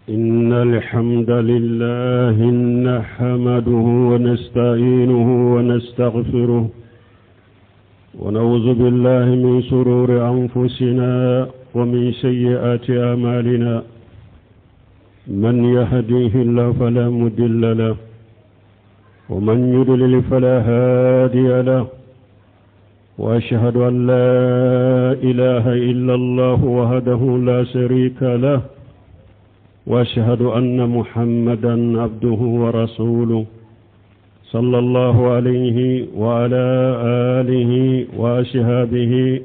إن الحمد لله نحمده ونستعينه ونستغفره ونعوذ بالله من شرور أنفسنا ومن سيئات أعمالنا من يهديه الله فلا مضل له ومن يضلل فلا هادي له وأشهد أن لا إله إلا الله وحده لا شريك له وأشهد أن محمدا عبده ورسوله صلى الله عليه وعلى آله وأصحابه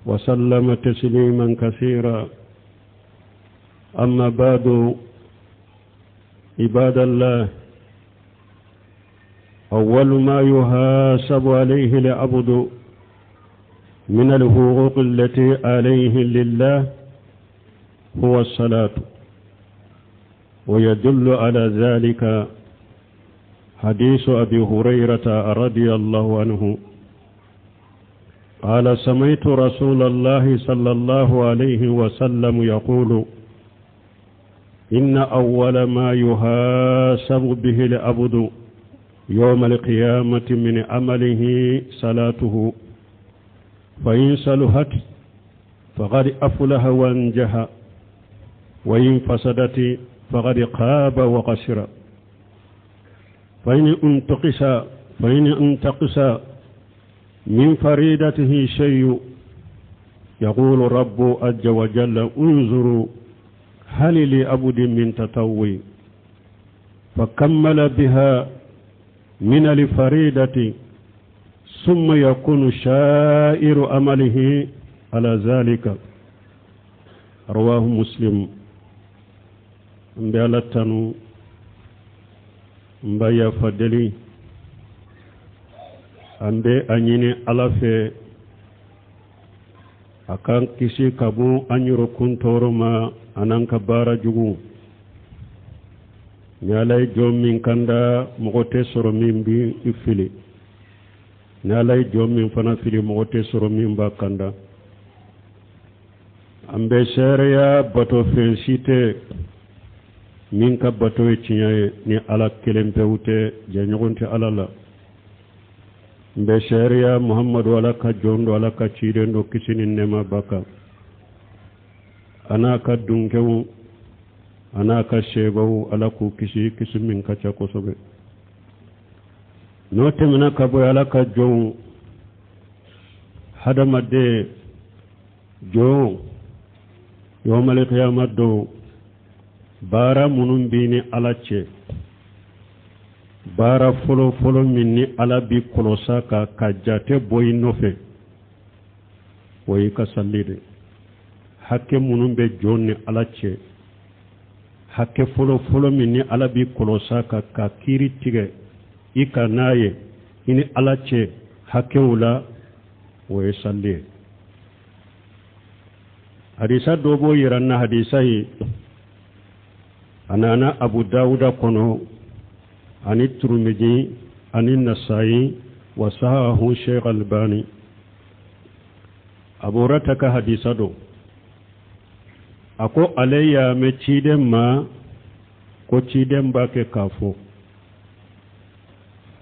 وسلم تسليما كثيرا أما بعد عباد الله أول ما يحاسب عليه العبد من الحقوق التي عليه لله هو الصلاة ويدل على ذلك حديث أبي هريرة رضي الله عنه قال سمعت رسول الله صلى الله عليه وسلم يقول إن أول ما يحاسب به العبد يوم القيامة من عمله صلاته فإن صلحت فقد أفلح وانجح وإن فسدت فقد خاب وخسر فإن انتقص فإن انتقص من فريدته شيء يقول رب عز وجل انظروا هل لأبد من تطوي فكمل بها من الفريدة ثم يكون شائر أمله على ذلك رواه مسلم n bɛ ala tanu n b'a yafa deli an bɛ a ɲini ala fɛ a k'an kisi ka bɔ an yɔrɔkun tɔɔrɔ ma an'an ka baara jugu ni ala ye jɔn min kanda mɔgɔ tɛ sɔrɔ min bi i fili ni ala ye jɔn min fana fili mɔgɔ tɛ sɔrɔ min b'a kanda an bɛ seereya bato fɛn si tɛ min ka bato ye tiɲɛ ye ni ala kelen pewu tɛ jɛɲɔgɔn tɛ ala la n bɛ seereya muhamadu ala ka jɔn don ala ka ciden don kisi ni nɛɛma b'a kan a n'a ka dunkew a n'a ka sebaw ala k'u kisi kisi min ka ca kosɛbɛ n'o tɛmɛna ka bɔ ala ka jɔnw hadamaden jɔn yɔmalikiyama don baara minnu b'i ni ala cɛ baara fɔlɔ fɔlɔ min ni ala bi kɔlɔs'a kan ka jate bɔ i nɔfɛ o y'i ka sali de hakɛ minnu bɛ jɔn ni ala cɛ hakɛ fɔlɔ fɔlɔ min ni ala bi kɔlɔs'a kan ka kiiri tigɛ i kan n'a ye i ni ala cɛ hakɛw la o ye sali ye hadisa dɔ b'o yira n na hadisa ye a nana abu dawuda kɔnɔ ani turumiji ani nasayi wa sahahu sheikh albani abu hurata ka hadisa don a ko ale y'a mɛn ciden ma ko ciden b'a kɛ k'a fɔ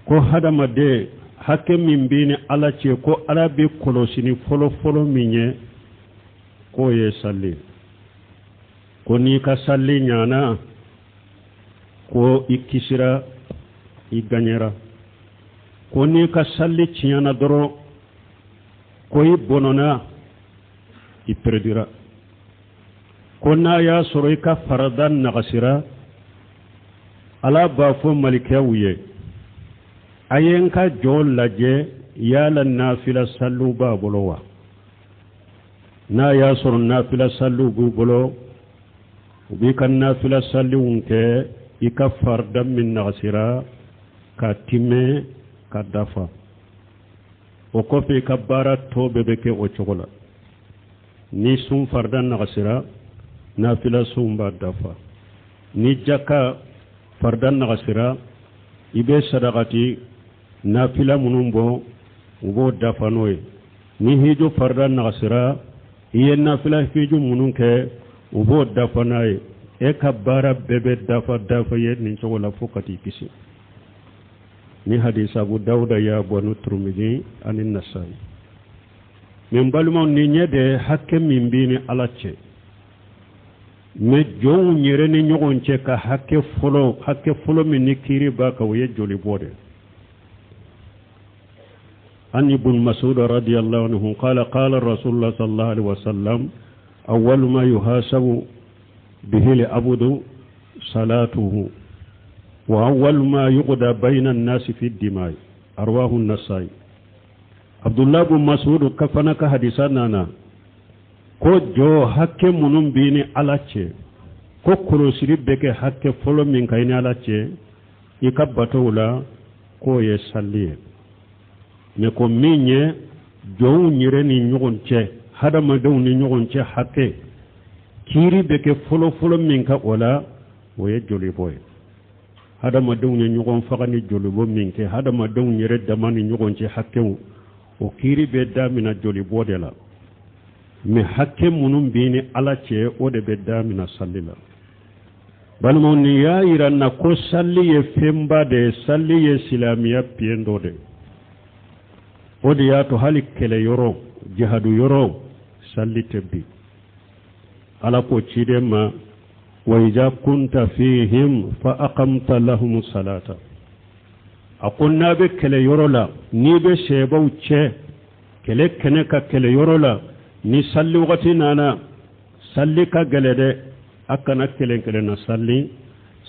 ko hadamaden hakɛ min b'i ni ala cɛ ko ala bɛ kɔlɔsi ni fɔlɔfɔlɔ min ye k'o ye sali ko n'i ka sali ɲana ko i kisira i gaɲɛra ko n'i ka sali tiɲɛna dɔrɔn ko i bɔnɔna i peredira ko n'a y'a sɔrɔ i ka farada nagasira ala b'a fɔ malikɛw ye a ye n ka jɔn lajɛ yala nafila saliw b'a bolo wa n'a y'a sɔrɔ nafila saliw b'u bolo u b'i ka nafila saliw kɛ i ka farida min nagasira ka timɛ ka dafa o kɔfɛ i ka baara tɔ bɛɛ bɛ kɛ o cogo la ni sun farida nagasira nafila sun b'a dafa ni jaka farida nagasira i bɛ sadakati nafila minnu bɔ u b'o dafa n'o ye ni hiju farida nagasira i ye nafila hiju minnu kɛ u b'o dafa n'a ye E ka baara bɛɛ bɛ dafa dafa ye nin cogo la fo ka t'i kisi. Ni hadisa Abu Dawuda y'a bɔ ni Turumidi ani Nasayi. Mɛ n balimaw, nin ye de hakɛ min b'i ni Ala cɛ. Mɛ jɔnw yɛrɛ ni ɲɔgɔn cɛ ka hakɛ fɔlɔ, hakɛ fɔlɔ min ni kiiri b'a kan, o ye joli bɔ de. An ibn Mas'ud radiyallahu anhu qala qala rasulullah sallallahu alaihi wasallam awwalu ma yuhasabu bihi al-abdu salatuhu wa awwalu ma yuqda bayna an-nasi fi ad-dima'i arwahu an-nasai. Abdullah bin Mas'ud ka fana ka hadisa nana ko jɔ hakɛ minnu b'i ni Ala cɛ, ko kɔlɔsili bɛ kɛ hakɛ fɔlɔ min kan i ni Ala cɛ i ka batow la, k'o ye sali ye. Mɛ ko min ye jɔnw yɛrɛ ni ɲɔgɔn cɛ, hadamadenw ni ɲɔgɔn cɛ hakɛ, kiiri bɛ kɛ fɔlɔfɔlɔ min kan o la, o ye jolibɔ ye. Hadamadenw ye ɲɔgɔn faga ni jolibɔ min kɛ, hadamadenw yɛrɛ dama ni ɲɔgɔn cɛ hakɛw, o kiiri bɛ damina jolibɔ de la. Mɛ hakɛ minnu b'i ni Ala cɛ, o de bɛ damina sali la. Balimaw, nin y'a yira n na ko sali ye fɛnba de ye, sali ye silamɛya piyen dɔ de ye. O de y'a to hali kɛlɛyɔrɔ, jihadu yɔrɔ, sali tɛ bin. Ala ko ciden ma, wa iza kunta fihim fa aqamta lahum salata. A ko n'a bɛ kɛlɛyɔrɔ la, n'i bɛ sɛbaw cɛ kɛlɛ kɛnɛ ka kɛlɛyɔrɔ la, ni sali wagati nana, sali ka gɛlɛ dɛ, a kana kelen kelen na sali,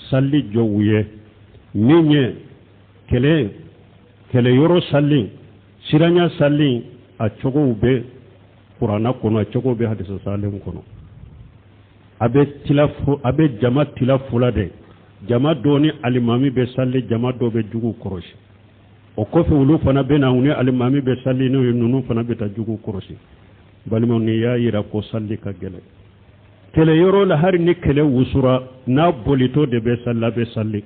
sali jɔ u ye. Min ye kɛlɛ kɛlɛyɔrɔ sali, siranya sali, a cogow bɛ kuranna kɔnɔ, a cogow bɛ hadisa salen kɔnɔ. A bɛ tila, a bɛ jama tila fila de, jama dɔ ni alimami bɛ sali, jama dɔ bɛ jugu kɔrɔsi. O kɔfɛ olu fana bɛ na, u ni alimami bɛ sali, n'o ye ninnu fana bɛ taa jugu kɔrɔsi. Balimaw, nin y'a yira ko sali ka gɛlɛn kɛlɛyɔrɔ la. Hali ni kɛlɛ wusura, n'a bolitɔ de bɛ sali, a bɛ sali,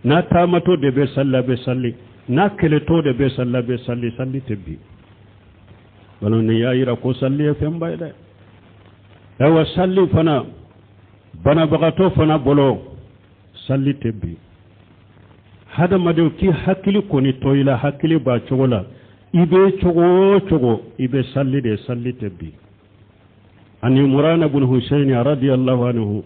n'a taamatɔ de bɛ sali, a bɛ sali, n'a kɛlɛtɔ de bɛ sali, a bɛ sali, sali tɛ bin. Balimaw, nin y'a yira ko sali ye fɛnba ye dɛ. Ayiwa, sali fana banabagatɔ fana bolo, sali tɛ bin. Hadamadenw k'i hakili kɔni to i la, hakili b'a cogo la, i bɛ cogo o cogo, i bɛ sali de, sali tɛ bin. An Imran ibn Husayn radiyallahu anhu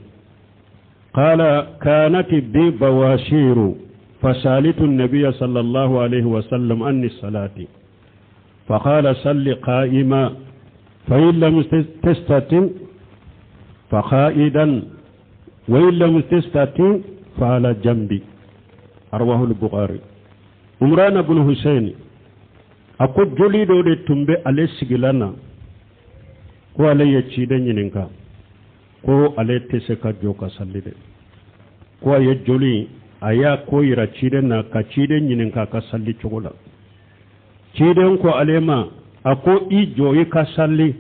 qala kanat bi bawashiru fasalitu an-nabiy sallallahu alayhi wa sallam anni salati فقال صل قائما فإن لم تستطع فقائدا وإن لم تستطع فعلى جنبي رواه البخاري. Imran ibn Hussein a ko joli dɔ de tun bɛ ale sigilan na, ko ale ye ciden ɲininka ko ale tɛ se ka jɔ ka sali dɛ, ko a ye joli, a y'a ko yira ciden na, ka ciden ɲininka a ka sali cogo la. Ciden ko ale ma, a ko i jɔ i ka sali,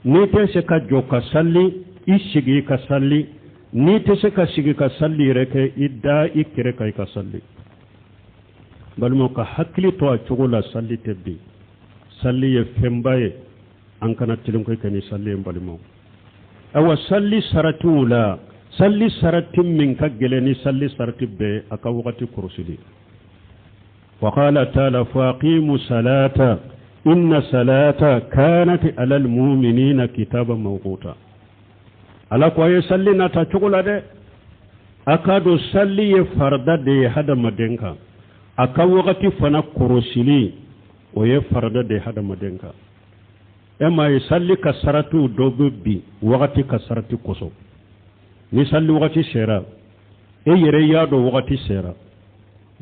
n'i tɛ se ka jɔ ka sali, i sigi i ka sali, n'i tɛ se ka sigi ka sali yɛrɛ kɛ, i da i kɛrɛ kan i ka sali. Balimaw, ka hakili to a cogo la, sali tɛ bin. Sali ye fɛnba ye, an kana tulonkɛ kɛ ni sali ye, balimaw. Ayiwa, sali saratiw la, sali sarati min ka gɛlɛn ni sali sarati bɛɛ, a ka wagati kɔlɔsili. وقال تعالى فأقيموا الصلاة إن الصلاة كانت على المؤمنين كتابا موقوتا. Ala ko a ye sali nata cogo la dɛ, a k'a dɔn sali ye farida de ye hadamaden kan, a ka wagati fana kɔrɔsili, o ye farida de ye hadamaden kan. E m'a ye, sali ka saratiw dɔ bɛ bin wagati ka sarati kosɔn. Ni sali wagati sera, e yɛrɛ y'a dɔn wagati sera,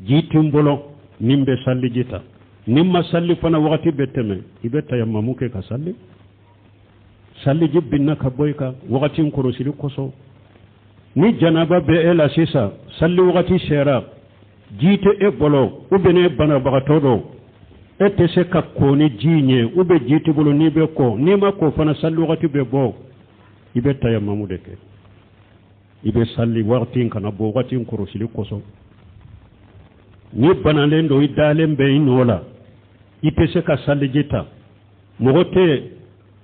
ji tɛ n bolo ni n bɛ saliji ta, ni n ma sali fana wagati bɛ tɛmɛ, i bɛ tayamamu kɛ ka sali. Saliji binna ka bɔ i kan wagati kɔrɔsili kosɔn. Ni janaba bɛ e la sisan, sali wagati sera, ji tɛ e bolo, ou bien e banabagatɔ don, e tɛ se ka ko ni ji ɲɛ, ou bien ji t'i bolo n'i bɛ ko, n'i ma ko fana sali wagati bɛ bɔ, i bɛ tayamamu de kɛ, i bɛ sali wagati in kana bɔ wagati in kɔrɔsili kosɔn. Ni banalen don, i dalen bɛ i nɔ la, i tɛ se ka saliji ta, mɔgɔ tɛ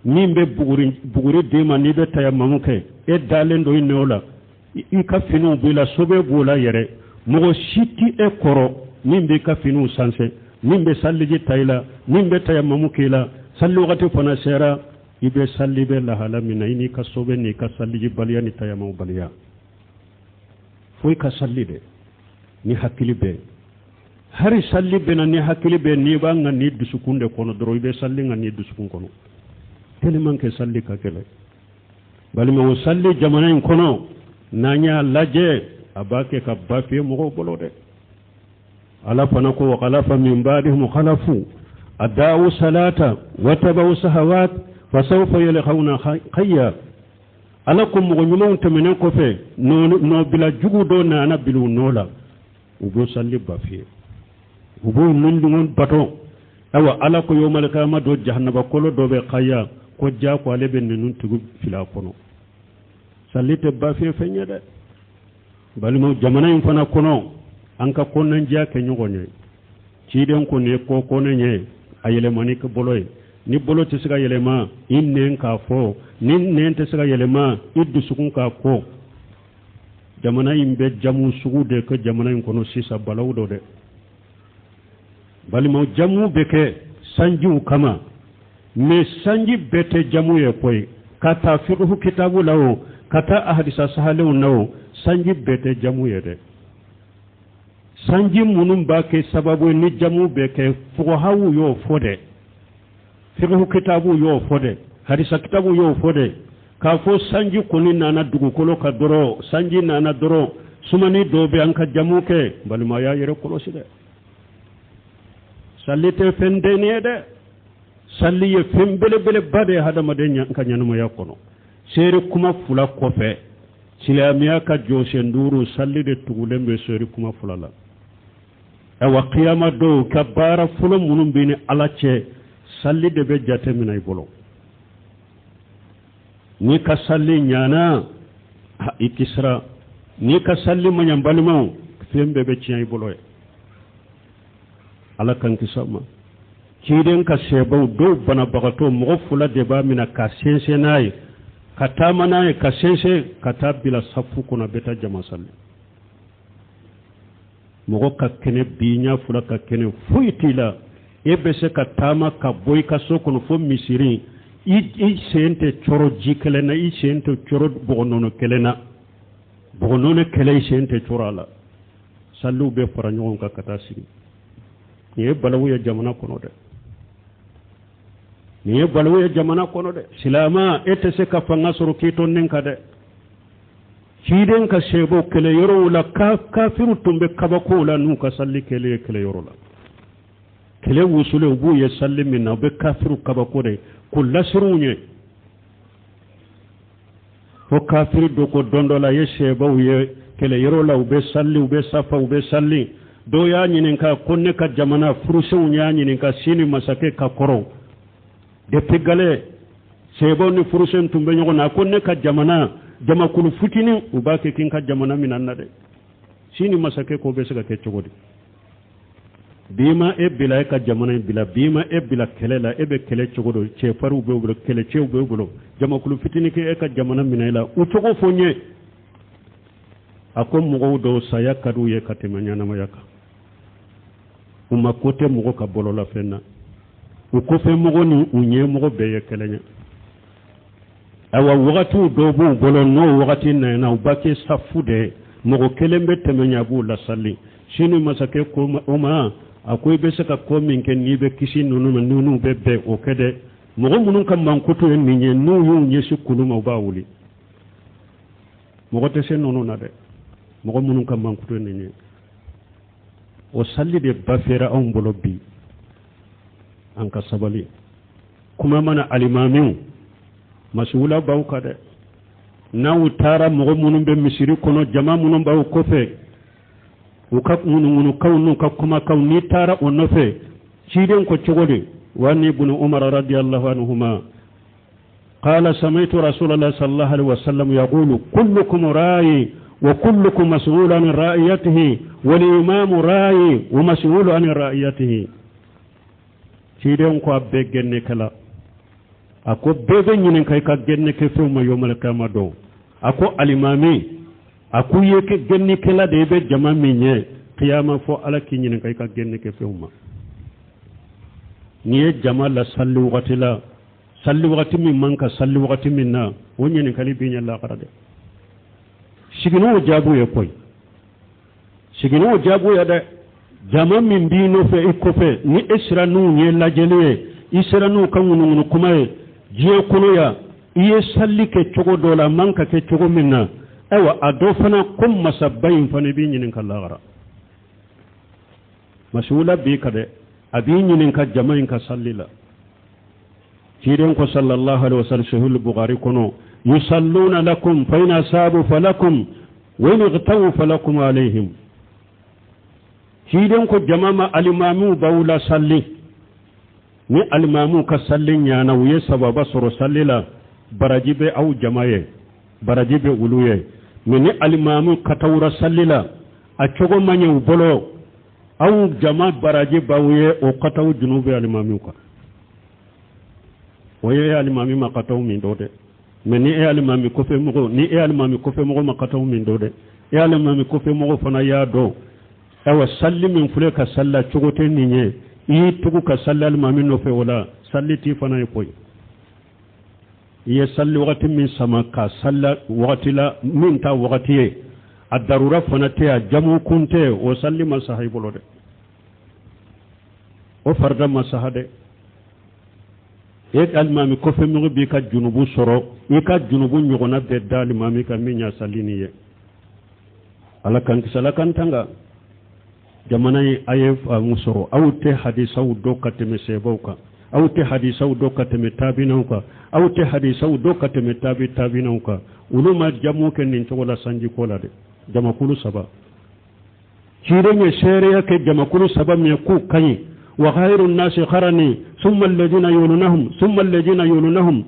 Min bɛ buguri d'i ma n'i bɛ tayamamu kɛ, e dalen don i nɔ la, i ka finiw b'i la, sobe b'o la yɛrɛ, mɔgɔ si tɛ e kɔrɔ min b'i ka finiw sansɛ, min bɛ saliji ta i la, min bɛ tayamamu k'i la. Sali wagati fana sera, i bɛ sali bɛ lahala min na, i n'i ka sobe n'i ka saliji baliya ni tayamamu baliya, fo i ka sali dɛ ni hakili bɛ. Hari sali bɛ na ni hakili bɛ, n'i b'a ŋani dusukun de kɔnɔ dɔrɔn, i bɛ sali ŋani dusukun kɔnɔ tellement que sali ka gɛlɛn. Balimaw, sali jamana in kɔnɔ, n'an y'a lajɛ, a b'a kɛ ka ba fiyɛ mɔgɔw bolo dɛ. Ala fana ko: وخلف من بعدهم خلف أضاعوا الصلاة واتبعوا الشهوات فسوف يلقون غيا. Ala ko mɔgɔ ɲumanw tɛmɛnen kɔfɛ, nɔbila jugu dɔ nana bila u nɔ la, u b'o sali ba fiyɛ, u b'o nundungo bato. Ayiwa, Ala ko yomalikama dɔ jahanaba kolo dɔ bɛ kaya ko ja ko ale bɛ ninnu tugu fila kɔnɔ. Sali tɛ ba fiyɛ fɛn ye dɛ. Balimaw, jamana in fana kɔnɔ, an ka kɔnɔndiya kɛ ɲɔgɔn ye. Ciden ko nin ye ko kɔnɛ ye, a yɛlɛmani ka bolo ye. Ni bolo tɛ se ka yɛlɛma, i nɛn k'a fɔ. Ni nɛn tɛ se ka yɛlɛma, i dusukun k'a kɔ. Jamana in bɛ jamu sugu de kɛ jamana in kɔnɔ sisan, balawu dɔ dɛ. Balimaw, jamu bɛ kɛ sanjiw kama, mais sanji bɛɛ tɛ jamu ye koyi. Ka taa fiqhu kitabu la o, ka taa ahadisa sahalenw na o, sanji bɛɛ tɛ jamu ye dɛ. Sanji minnu b'a kɛ sababu ye ni jamu bɛ kɛ, fuqahaw y'o fɔ dɛ, fiqhu kitabu y'o fɔ dɛ, hadisa kitabu y'o fɔ dɛ, k'a fɔ sanji kɔni nana dugukolo ka dɔrɔn, sanji nana dɔrɔn, sumani dɔw bɛ an ka jamu kɛ. Balima, y'a yɛrɛ kɔlɔsi dɛ. Sali tɛ fɛn denni ye dɛ. Sali ye fɛn belebeleba de ye hadamaden ka ɲɛnamaya kɔnɔ. Seere kuma fila kɔfɛ, silamɛya ka jɔsen duuru, sali de tugulen bɛ seere kuma fila la. Ayiwa, kiyama dɔw ka baara fɔlɔ minnu bɛ ni Ala cɛ, sali de bɛ jate minɛ i bolo. N'i ka sali ɲana, i kisira. N'i ka sali ma ɲa, balimaw, fɛn bɛɛ bɛ tiɲɛ i bolo ye. Ala kan kisa ma. Ciden ka sɛbaw dɔw banabagatɔ, mɔgɔ fila de b'a minɛ ka sɛnsɛn n'a ye, ka taama n'a ye, ka sɛnsɛn ka taa bila safu kɔnɔ, a bɛ taa jama sali. Mɔgɔ ka kɛnɛ bi ɲɛ fila ka kɛnɛ, foyi t'i la, e bɛ se ka taama ka bɔ i ka so kɔnɔ fo misiri, i sen tɛ cɔrɔ ji kelen na, i sen tɛ cɔrɔ bɔgɔnɔnɔ kelen na, bɔgɔnɔnɔ kelen, i sen tɛ cɔrɔ a la. Saliw bɛ fara ɲɔgɔn kan ka taa sigi. Nin ye balawu ye jamana kɔnɔ dɛ, nin ye balawu ye jamana kɔnɔ dɛ. Silama, e tɛ se ka fanga sɔrɔ k'i to nin kan dɛ. Ciden ka sɛbɔ kɛlɛ yɔrɔw la, kafiru tun bɛ kabakow la n'u ka sali kɛlɛ ye kɛlɛ yɔrɔ la. Kɛlɛ wusulen, u b'u ye sali min na, u bɛ kafiru kabako de k'u lasiriw ye. Fo kafiri dɔ ko don dɔ la, ye sɛbaw ye kɛlɛ yɔrɔ la, u bɛ sali, u bɛ safa, u bɛ sali. Dɔw y'a ɲininka ko ne ka jamana furusenw y'a ɲininka sini masakɛ ka kɔrɔ depuis galɛ sɛbaw ni furusen tun bɛ ɲɔgɔn na. A ko ne ka jamana jamakulu fitinin, u b'a kɛ k'i ka jamana minɛ na dɛ. Sini masakɛ ko bɛ se ka kɛ cogo di? Bi ma e bila, e ka jamana in bila, bi ma e bila kɛlɛ la, e bɛ kɛlɛ cogo dɔ, cɛfarinw b'e bolo, kɛlɛcɛw b'e bolo, jamakulu fitinin kɛ e ka jamana minɛ i la, u cogo fɔ n ye. A ko mɔgɔw dɔw saya ka d'u ye ka tɛmɛ ɲɛnamaya kan. U ma ko tɛ mɔgɔ ka bololafɛn na, u kɔfɛ mɔgɔ ni u ɲɛ mɔgɔ bɛɛ ye kelen ye. Ayiwa, wagatiw dɔw b'u bolo, n'o wagati nana, u b'a kɛ safu de ye, mɔgɔ kelen bɛ tɛmɛ ɲɛ, a b'u lasali. Sini masakɛ ko o ma, a ko i bɛ se ka ko min kɛ n'i bɛ kisi ninnu ma, ninnu bɛ bɛn o kɛ dɛ. Mɔgɔ minnu ka mankutu ye nin ye, n'u y'u ɲɛsin kulu ma, u b'a wuli. Mɔgɔ tɛ se ninnu na dɛ. Mɔgɔ minnu ka mankutu ye nin ye, o sali de ba fɛrɛ anw bolo bi. An ka sabali. Kuma mana alimamiw masiwula b'aw kan dɛ. N'aw taara, mɔgɔ minnu bɛ misiri kɔnɔ, jama minnu b'aw kɔfɛ, u ka ŋunuŋunukaw n'u ka kumakanw, n'i taara o nɔfɛ, ciden ko cogo di? وعن ابن عمر رضي الله عنهما قال: سمعت رسول الله صلى الله عليه وسلم يقول: كلكم راعي وكلكم مسؤول عن رعيته والإمام راعي ومسؤول عن رعيته. Ciden ko a bɛɛ gɛnne kɛla. A ko bɛɛ bɛ ɲininka i ka gɛnnikɛfɛnw ma yɔmal kiyama don. A ko alimami, a ko i ye gɛnnikɛla de ye, i bɛ jama min ɲɛ kiyama, fɔ Ala k'i ɲininka i ka gɛnnikɛfɛnw ma. N'i ye jama lasalli wagati la, salli wagati min man ka salli wagati min na, o ɲininkali b'i ɲɛ lahara dɛ. Sigi n'o jaabu ye koyi, sigi n'o jaabu ye dɛ. Jama min b'i nɔfɛ i kɔfɛ, ni e sera n'u ye lajɛli ye, i sera n'u ka ŋunuŋunu kuma ye diɲɛ kɔnɔ yan, i ye salli kɛ cogo dɔ la a man ka kɛ cogo min na, ayiwa, a dɔ fana ko masaba in fana b'i ɲininka lahara. Masiwula b'i kan dɛ, a b'i ɲininka jama in ka salli la. Ciden ko sallallahu alaihi wasallam sahih Bukhari kɔnɔ: yusalluna lakum fa in asabu falakum wa in igtawu falakum alayhim. Ciden ko jama ma, alimamiw b'aw la salli, ni alimamiw ka salli ɲana, u ye sababa sɔrɔ salli la, baraji bɛ aw jama ye, baraji bɛ olu ye. Mɛ ni alimamiw katawura salli la, a cogo man ɲɛ u bolo, aw jama baraji b'aw ye, o kataw junu bɛ alimamiw kan. O ye alimami ma kataw min dɔ dɛ. Mɛ ni e alimami kɔfɛ mɔgɔ, ni e alimami kɔfɛ mɔgɔ ma kataw min dɔ dɛ, e alimami kɔfɛ mɔgɔ fana y'a dɔn, ayiwa, salli min filɛ ka salli cogo tɛ nin ye, i y'i tugu ka salli alimami nɔfɛ, o la salli t'i fana ye koyi. I ye salli wagati min sama ka salli wagati la min ta wagati ye, a darura fana tɛ, a jamu kun tɛ, o salli ma saha i bolo dɛ, o farida ma saha dɛ. E alimami kɔfɛ mɔgɔ b'i ka junubu sɔrɔ, i ka junubu ɲɔgɔnna bɛɛ da alimami ka min y'a salli nin ye. Ala k'an kisi, Ala k'an tanga. Jamana in, a ye faamu sɔrɔ, aw tɛ hadisaw dɔn ka tɛmɛ sɛbaw kan, aw tɛ hadisaw dɔn ka tɛmɛ tabinaw kan, aw tɛ hadisaw dɔn ka tɛmɛ tabi tabinaw kan. Olu ma jamu kɛ nin cogo la sanji ko la dɛ. Jamakulu saba, ciden ye seereya kɛ jamakulu saba min ye k'u ka ɲi: wa khairu nasi qarni summa alladina yulunahum summa alladina yulunahum.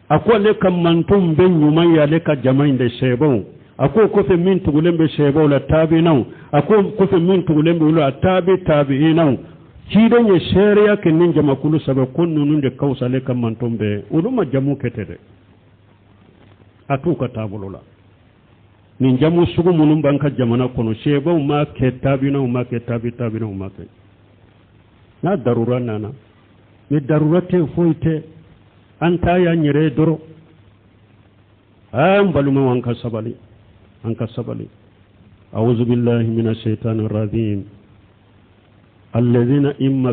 A ko ale ka manton bɛ ɲuman ye ale ka jama in de sɛbɛw. A ko kɔfɛ min tugulen bɛ sɛbɛw la, taabinaw. A ko kɔfɛ min tugulen bɛ olu la, taabi taabiinaw. Ciden ye seereya kɛ nin jamakulu saba ko ninnu de ka fisa ale ka manton bɛɛ. Olu ma jamu kɛ ten dɛ, a t'u ka taabolo la. Nin jamu sugu minnu b'an ka jamana kɔnɔ, sɛbɛw ma kɛ, taabinaw ma kɛ, taabi taabinaw ma kɛ. N'a darura nana, ni darura tɛ, foyi tɛ, an ta y'an yɛrɛ ye dɔrɔn. An balimaw, an ka sabali, an ka sabali. أعوذ بالله من الشيطان الرجيم. الذين إن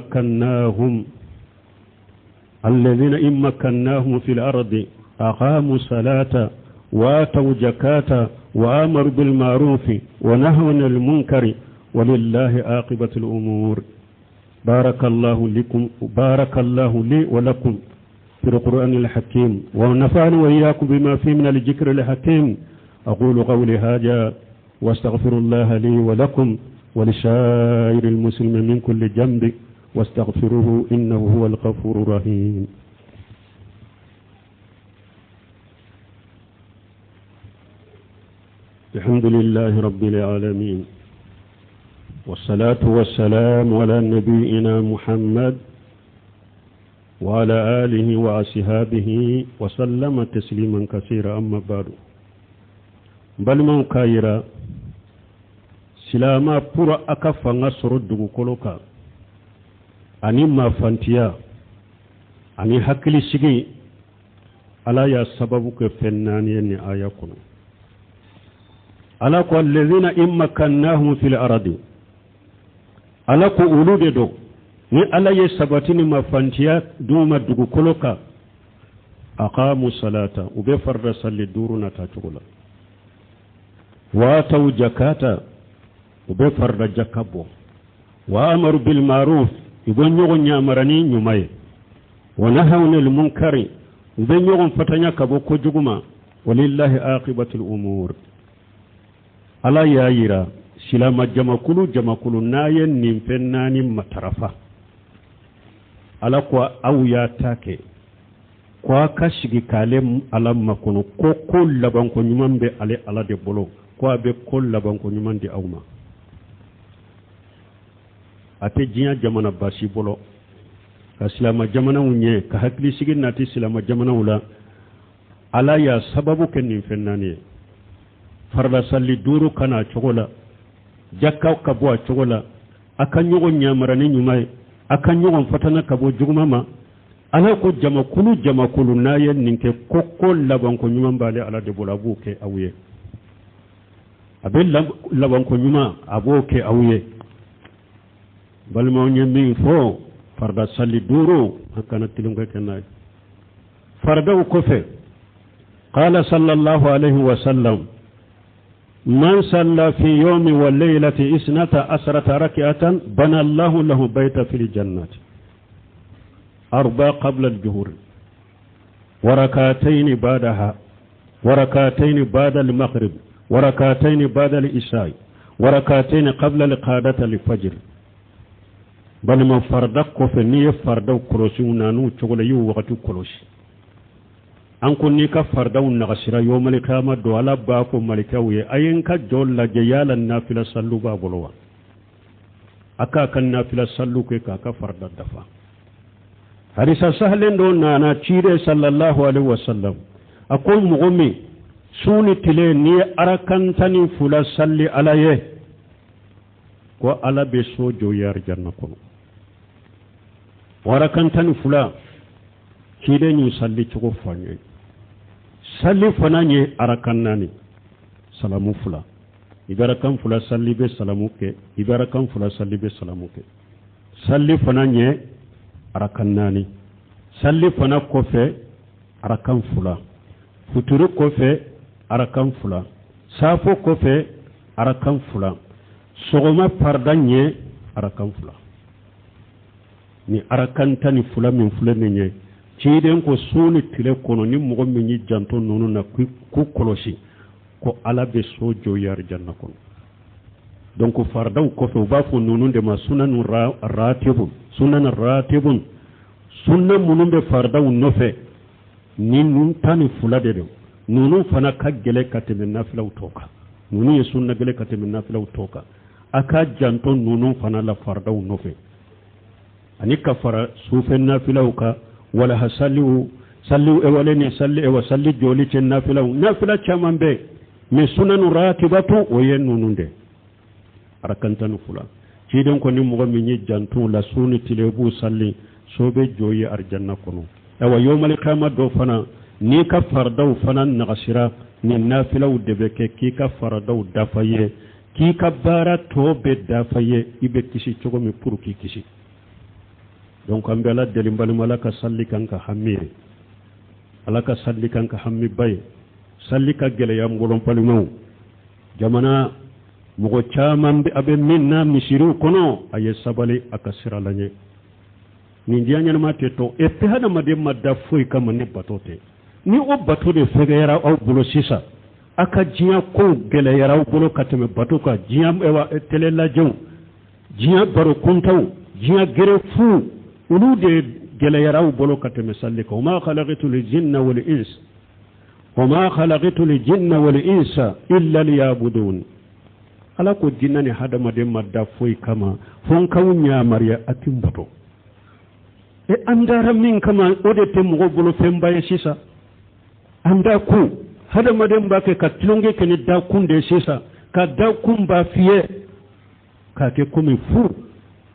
مكناهم في الأرض أقاموا الصلاة وآتوا الزكاة وآمروا بالمعروف ونهوا عن المنكر ولله عاقبة الأمور. بارك الله لكم، بارك الله لي ولكم في القرآن الحكيم، ونفعني وإياكم بما فيه من الذكر الحكيم. أقول قولي هذا واستغفر الله لي ولكم ولسائر المسلمين من كل ذنب، واستغفروه إنه هو الغفور الرحيم. الحمد لله رب العالمين، والصلاة والسلام على نبينا محمد وعلى آله وأصحابه وسلم تسليما كثيرا. أما بعد، balimaw k'a yira silama pour a ka fanga sɔrɔ dugukolo kan ani mafantiya ani hakilisigi, Ala y'a sababu kɛ fɛn naani ye nin aya kɔnɔ. Ala ko: allazina in makkannahum fil ardi. Ala ko olu de don, ni Ala ye sabati ni mafantiya d'u ma dugukolo kan, aqamu salata, u bɛ farida salli duuru nata cogo la, wa ataw jakata, u bɛ farida jaka bɔ, wa amaru bil ma'ruf, u bɛ ɲɔgɔn yamara ni ɲuman ye, wa nahaw anil munkari, u bɛ ɲɔgɔn fatanya ka bɔ kojugu ma, walillahi aqibatul umur. Ala y'a yira silama jamakulu jamakulu n'a ye nin fɛn naani matarafa, Ala ko aw y'a ta kɛ ko a ka sigi k'ale Ala makɔnɔ, ko ko labanko ɲuman bɛ ale Ala de bolo, ko a bɛ ko labanko ɲuman di aw ma. A tɛ diɲɛ jamana basi bolo. Ka silama jamanaw ɲɛ, ka hakilisigi nati silama jamanaw la. Ala y'a sababu kɛ nin fɛn naani ye: farida salli duuru ka na a cogo la, jakaw ka bɔ a cogo la, a ka ɲɔgɔn ɲamara ni ɲuman ye, a ka ɲɔgɔn fatana ka bɔ juguman ma. Ala ko jamakulu jamakulu, n'a ye nin kɛ, ko ko labanko ɲuman b'ale Ala de bolo, a b'o kɛ aw ye. A bɛ labanko ɲuman, a b'o kɛ aw ye. Balimaw ye min fɔ, farida salli duuru, an kana tulonkɛ kɛ n'a ye. Faridaw kɔfɛ, qala sallallahu alaihi wa sallam: man salla fi yawmi wa laylati isnata asrata rak'atan, bana Allahu lahu bayta fil jannati, arba qabla al-juhur wa rak'atayn ba'daha wa rak'atayn ba'da al-maghrib wa rak'atayn ba'da al-isha wa rak'atayn qabla al-qadati al-fajr. Balima, farida kɔfɛ, n'i ye faridaw kɔlɔsi na n'u cogo la, i y'u wagati kɔlɔsi. An ko n'i ka faridaw nagasira, yomali kiyama don, Ala b'a fɔ malikaw ye: a ye n ka jɔ lajɛ, yala nafila sallu b'a bolo wa? A k'a ka nafila sallu kɛ k'a ka farida dafa. Hadisa sahalen dɔ nana, ciden sallallahu alaihi wasallam a ko mɔgɔ min su ni tile n'i ye arakan 12 salli Ala ye, ko Ala bɛ so jɔ i ye arijanna kɔnɔ. O arakan 12, ciden y'u salli cogo fɔ an ye. Salli fana ye arakan naani, salamu fila. I bɛ arakan fila salli, i bɛ salamu kɛ. I bɛ arakan fila salli, i bɛ salamu kɛ. Salli fana ye arakan naani. Salli fana kɔfɛ, arakan fila. Futuri kɔfɛ, arakan fila. Safo kɔfɛ, arakan fila. Sɔgɔma farida ɲɛ, arakan fila. Ni arakan 12 min filɛ nin ye, ciden ko su ni tile kɔnɔ, ni mɔgɔ min y'i janto ninnu na k'u kɔlɔsi, ko Ala bɛ so jɔ i arijanna kɔnɔ. Donc faridaw kɔfɛ, u b'a fɔ ninnu de ma sunanu ratibun. Sunan ratibun, sunna minnu bɛ faridaw nɔfɛ, ni ninnu 12 de don. Ninnu fana ka gɛlɛn ka tɛmɛ nafilaw tɔ kan. Ninnu ye sunna gɛlɛn ka tɛmɛ nafilaw tɔ kan. A ka janto ninnu fana la faridaw nɔfɛ, ani ka fara sufɛ nafilaw kan, walaha saliw, salli ewale ni salli ewa salli joli cɛ nafilaw. Nafila caman bɛ, mais sunanu ratibatu, o ye ninnu de arakan 12. Ciden ko ni mɔgɔ min ye janto la, su ni tile b'u salli, so bɛ jɔ ye arijanna kɔnɔ. Ayiwa, yomali kama dɔ fana, n'i ka faradaw fana nagasira, ni nafilaw de bɛ kɛ k'i ka faradaw dafa ye, k'i ka baara tɔ bɛ dafa ye, i bɛ kisi cogo min pour k'i kisi. Donc an bɛ Ala deli, balima, Ala ka salli kan ka hami ye, Ala ka salli kan ka hami ba ye. Salli ka gɛlɛya n bolo, balimaw. Jamana mɔgɔ caman bɛ, a bɛ min na misiriw kɔnɔ, a ye sabali, a ka sira la ɲɛ. Nin diɲɛ ɲɛnama tɛ to. Et puis hadamaden ma da foyi kama ni bato tɛ. Ni o bato de fɛgɛyara aw bolo sisan, a ka diɲɛ kow gɛlɛyara aw bolo ka tɛmɛ bato kan. Diɲɛ télé lajɛw, diɲɛ baro kuntaw, diɲɛ gere fu, olu de gɛlɛyara aw bolo ka tɛmɛ salli kan. Wama khalaqtu ljinna wal ins, wama khalaqtu ljinna wal insa illa liyabudun. Ala ko jinna ni hadamaden ma da foyi kama fo n k'aw ɲamariya a ti n bato. E, an dara min kama, o de tɛ mɔgɔ bolo fɛnba ye sisan. An da kun, hadamaden b'a kɛ ka tulonkɛ kɛ ni dakun de ye sisan, ka dakun b'a fiyɛ k'a kɛ komi fu.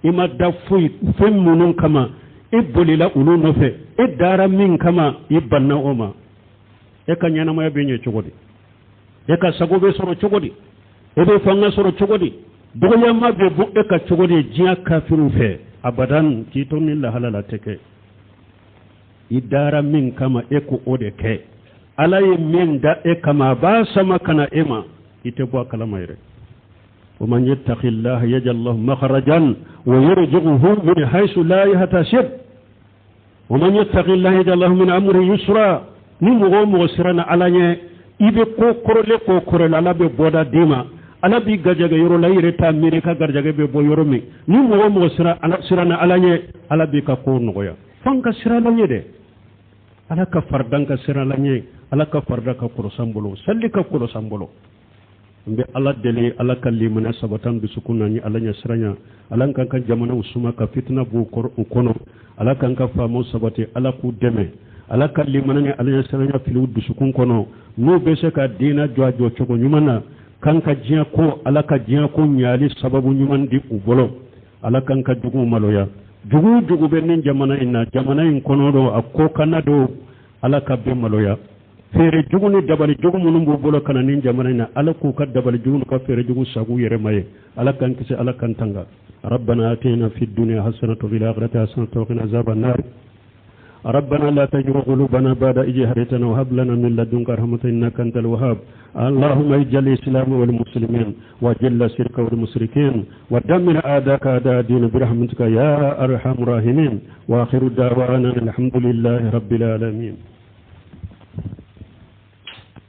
I ma da foyi fɛn minnu kama, e bolila olu nɔfɛ. E dara min kama, i banna o ma. E ka ɲɛnamaya bɛ ɲɛ cogo di? E ka sago bɛ sɔrɔ cogo di? E bɛ fanga sɔrɔ cogo di? Dɔgɔyama bɛ bɔ e ka cogo di diɲɛ kafiriw fɛ? Abadan, k'i to ni lahala la tɛ kɛ. I dara min kama, e ko o de kɛ. Ala ye min da e kama, a b'a sama ka na e ma, i tɛ bɔ a kalama yɛrɛ. ومن يتق الله يجعل له مخرجا ويرزقه من حيث لا يحتسب ومن يتق الله يجعل له من امره يسرا. Ni mɔgɔ o mɔgɔ siranna Ala ɲɛ, i bɛ ko kɔrɔlen ko kɔrɔlen, Ala bɛ bɔda d'i ma. Ala b'i garijɛgɛ yɔrɔ la, i yɛrɛ t'a miiri ka garijɛgɛ bɛ bɔ yɔrɔ min. Ni mɔgɔ o mɔgɔ siranna Ala ɲɛ, Ala b'i ka ko nɔgɔya. F'an ka siran Ala ɲɛ dɛ. Ala ka faridan ka siran Ala ɲɛ. Ala ka farida ka kɔrɔsan bolo, sali ka kɔrɔsan bolo. N bɛ Ala deli Ala ka limaniya sabati an dusukun na ni Ala ɲɛsiranya Ala k'an ka jamanaw suma ka fitina b'u u kɔnɔ Ala k'an ka faamaw sabati Ala k'u dɛmɛ Ala ka limaniya ni Ala ɲɛsiranya fili u dusukun kɔnɔ n'u bɛ se ka diinɛ jɔ a jɔ cogo ɲuman na k'an ka diɲɛ ko Ala ka diɲɛ ko ɲali sababu ɲuman di u bolo Ala k'an ka juguw maloya jugu jugu bɛ nin jamana in na jamana in kɔnɔ don a kɔkanna don Ala ka bɛɛ maloya feere jugu ni dabali jugu minnu b'u bolo ka na nin jamana in na ala k'u ka dabali jugu n'u ka feere jugu sagu yɛrɛ ma ye ala k'an kisi ala k'an tanga ربنا آتنا في الدنيا حسنة وفي الآخرة حسنة وقنا عذاب النار ربنا لا تزغ قلوبنا بعد إذ هديتنا وهب لنا من لدنك رحمة إنك أنت الوهاب اللهم اجعل الإسلام والمسلمين وجل الشرك والمشركين ودمر أعداءك أعداء الدين برحمتك يا أرحم الراحمين وآخر دعوانا الحمد لله رب العالمين.